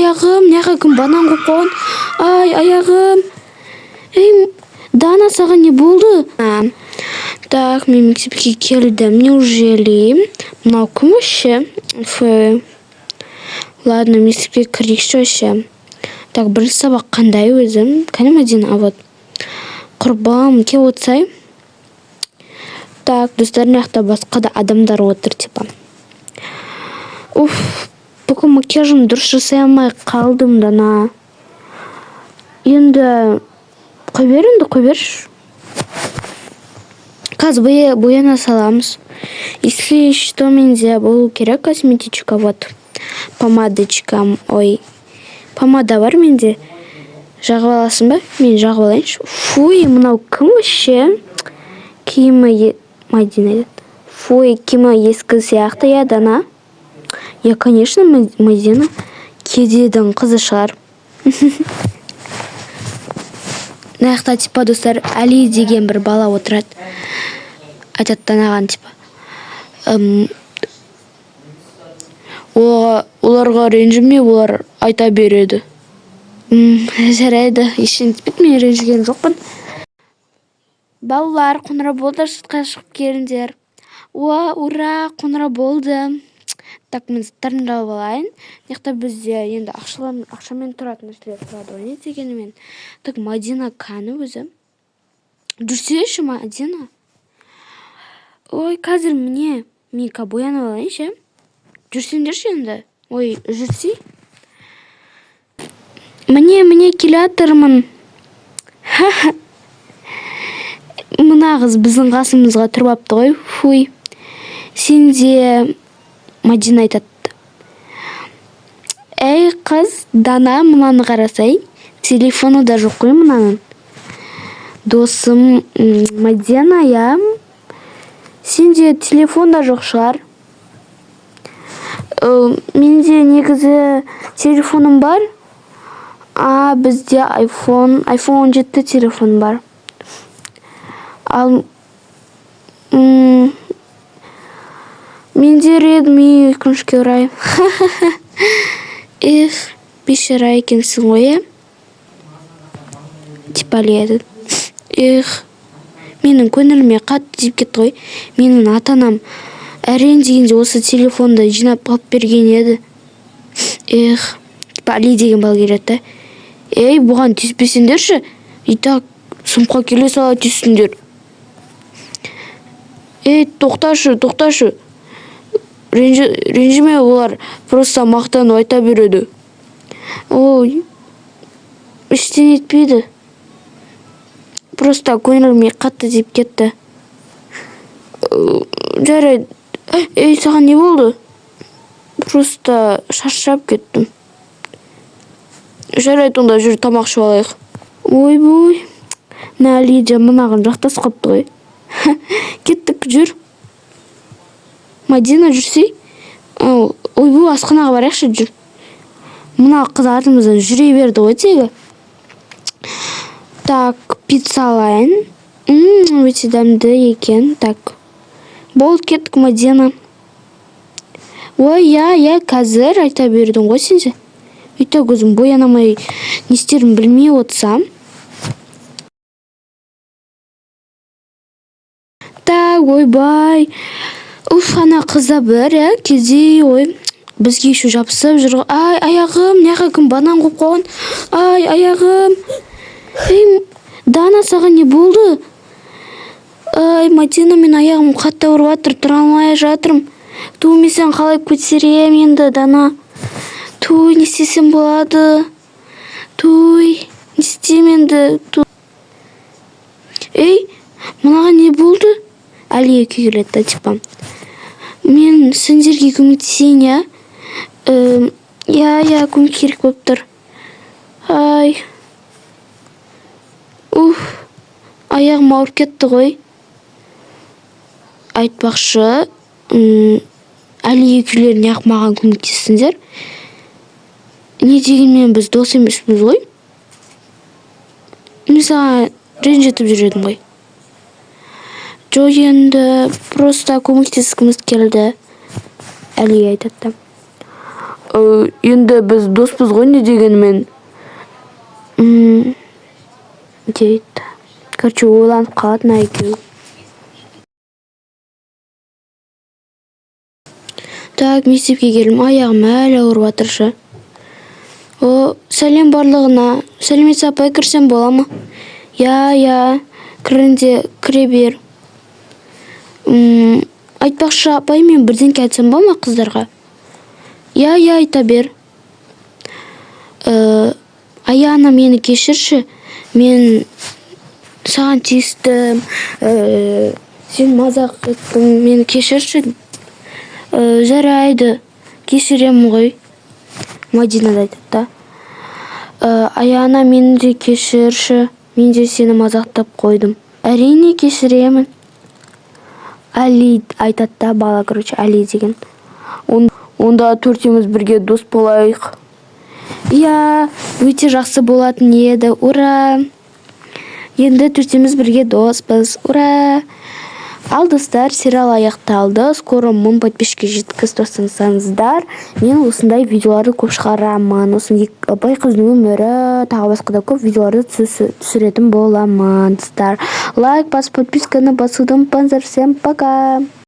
Аяғым, мына жаққа кім банан қойып қойған? Ай, аяғым! Ей, Дана, саған не болды? А, так, мен мектепке келдім. Неужели мынау кім вообще? Фу. Ладно, мектепке кірейікші вообще. Так, бірінші сабақ қандай өзі? Кәне, Мадина? А, вот, құрбым, кел, отырсай. Так, достар, мына жақта басқа да адамдар отыр типа. Уф, бүгін макияжымды дұрыс жасай алмай қалдым. Дана, енді қой бер, енді қой берші, қазір бояна саламыз. Если что, менде болу керек косметичка. Вот помадочка, ой, помада бар менде. Жағып аласың ба? Мен жағып алайыншы. Фуй, мынау кім вообще? Киімі, Мадина айтады, фуй, киімі ескі сияқты, иә, Дана? Иә, конечно, Мадина кедейдің қызы шығар. Мына жақта типа, достар, Әли деген бір бала отырады. Айтады Данаған типа: Оларға ренжіме, олар айта береді. Жарайды, ештеңе етпейді, мен ренжіген жоқпын. Балалар, қоңырау болды, сыртқа шығып келіңдер. Уа, ура, қоңырау болды! Так, мен заттарымды алып алайын. Мына жақта бізде енді ақшалар, ақшамен тұратын нәрселер тұрады ғой, не дегенімен. Так, Мадина кәні өзі? Жүрсейші, Мадина. Ой, қазір, міне, мен қазір боянып алайыншы. Жүрсеңдерші енді. Ой, жүрсей. Міне, міне, келе жатырмын. Мына қыз біздің қасымызға тұрып алыпты ғой. Фуй, сен де. Мадина айтады: «Ей, қыз, Дана, мынаны қарасай, телефоны да жоқ қой мынаның». Досым Мадина, иә, сенде телефон да жоқ шығар? Менде негізі телефоным бар. А бізде айфон 17 телефон бар. Ал менде Редми, өкінішке орай. Эх, бейшара екенсің ғой, иә? Типа айтады: «Эх, менің көңіліме қатты тиіп кетті ғой. Менің ата анам әрең дегенде осы телефонды жинап алып берген еді». Эх, типа Али деген бала келеді да: «Ей, бұған тиіспесеңдерші, и так сыныпқа келе сала тиістіңдер». Ей, тоқташы, тоқташы, ренжіме, олар просто мақтанып айта береді. Ой, ештеңе етпейді, просто көңіліме қатты тиіп кетті. Жарайды. Ей, саған не болды? Просто шаршап кеттім. Жарайды, онда жүр, тамақ ішіп алайық. Ойбой, мына Лидия мынаған жақтасып қалыпты ғой. Кеттік, жүр, Мадина, жүрсей. Ойбой, асханаға барайықшы, жүр. Мына қыз артымыздан жүре берді ғой тегі. Так, пицца алайын. Өте дәмді екен. Так, болды, кеттік, Мадина. Ой, иә, иә, қазір айта бердің ғой сен де. И так өзім бояна алмай, не істерімді білмей отырсам. Так, ойбай, уф, ана қыз да бір, иә, кедей ғой, бізге еще жабысып жүр ғой. Ай, аяғым! Мына жаққа кім банан қойып қойған? Ай, аяғым! Ей, Дана, саған не болды? Ай, Мадина, мен аяғым қатты ауырып жатыр, тұра алмай жатырмын. Ту, мен сені қалай көтеремін енді, Дана? Туй, не істесем болады? Туй, не істеймін енді? Ту. Ей, мынаған не болды? Әли екеуі келеді да, типа: «Мен сендерге көмектесейін, иә?» Иә, иә, көмек керек болып тұр. Ай, уф, аяғым ауырып кетті ғой. Айтпақшы, Әли екеулері неғып маған көмектестіңдер? Не дегенмен біз дос емеспіз ғой. Мен саған ренжітіп жүр едім ғой. Жоқ, енді просто көмектескіміз келді. Әли айтады да: Енді біз доспыз ғой, не дегенмен. Дейді. Короче, ойланып қалады мына екеуі. Так, мектепке келдім, аяғым әлі ауырып жатыр ше. О, сәлем барлығына! Сәлеметсіз, апай, кірсем бола ма? Иә, кірінде, кіре бер. Айтпақшы, апай, мен бірдеңке айтсам бола ма қыздарға? Иә, айта бер. Аяна, мені кешірші, мен саған тиістім, сен мазақ еттің, мені кешірші. Жарайды, кешіремін ғой. Мадина да айтады да. Аяна, мені де кешірші, мен де сені мазақтап қойдым. Әрине, кешіремін. Әли айтады да, бала, короче, Әли деген. Онда төртеуміз бірге дос болайық. Иә, өте жақсы болатын еді. Ура! Енді төртеуміз бірге доспыз. Ура! Ал, достар, сериал аяқталды. Скоро 1000 подписчикке жеткізіп тастасаңыздар, мен осындай видеоларды көп шығарамын. Осы бай қыздың өмірі, тағы басқа да көп видеоларды түсіретін боламын. Достар, лайк басып, подписканы басуды ұмытпаңыздар. Всем пока!